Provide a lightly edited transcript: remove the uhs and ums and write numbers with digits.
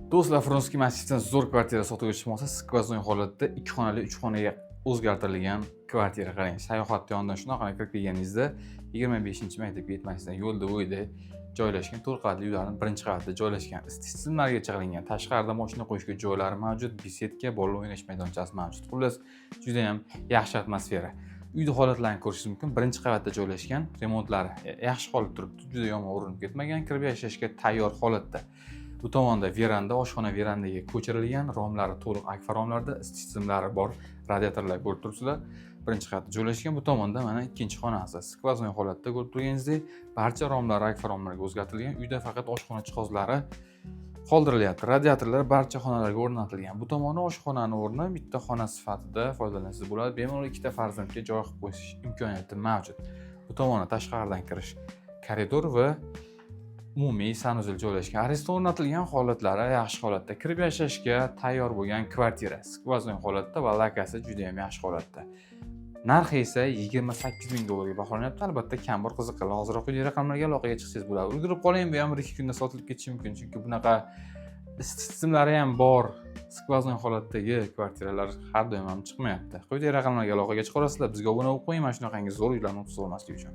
Do'stlar, Frunzenskiy massivdan zo'r kvartira sotuvga chiqmoqda. Сквозной holatda ikki xonali uch xonaga o'zgartirilgan kvartira. Qarang, sayohat yonidan shunaqa kirib kelganingizda, 25-maktabga yetmasdan yo'lda bo'yida joylashgan, to'rt qavatli uylarning birinchi qavatida joylashgan, isitish tizimlarigacha qilingan, tashqarida moshina qo'yishga joylari mavjud, беседка, bolalar o'ynash maydonchasi mavjud. Xullas, juda ham yaxshi atmosfera. Uyni holatlarini ko'rishingiz mumkin. Birinchi qavatda joylashgan, remontlari yaxshi holatda turibdi, juda yomon urinib ketmagan, kirib yashashga tayyor holatda. Bu tomonda veranda, oshxona verandaga ko'chirilgan, romlari to'liq akfa romlarda, isitish tizimlari bor, radiatorlar ko'rib turibsizlar. Birinchi qavatda joylashgan. Bu tomonda mana ikkinchi xonasi, сквозной holatda, ko'rib turganingizdek, barcha romlari akfa romlarga o'zgartirilgan. Uyda faqat oshxona jihozlari qoldirilyapti, radiatorlar barcha xonalarga o'rnatilgan. Bu tomoni oshxonani o'rni, bitta xona sifatida foydalansangiz bo'ladi, bemalol ikkita farzandga joy qilib qo'yish imkoniyati mavjud. Bu tomoni tashqaridan kirish koridor va umumiy санузел joylashgan. Ariston o'rnatilgan, holatlari yaxshi holatda, kirib yashashga tayyor bo'lgan kvartira, сквозной holatda va lakasi juda ham yaxshi holatda. Narxi esa 28 000 dollarga baholanyapti. Albatta, kam bor. Qiziqqanlar hoziroq quyidagi raqamlarga aloqaga chiqsangiz bo'ladi. Ulgurib qoling, bu ham bir ikki kunda sotilib ketishi mumkin, chunki bunaqa isitish tizimlari ham bor сквозной holatdagi kvartiralar har doim ham chiqmayapti. Quyidagi raqamlarga aloqaga chiqa olasizlar. Bizga obuna bo'lib qo'ying mana shunaqangi zo'r uylarni o'tkazib olmaslik uchun.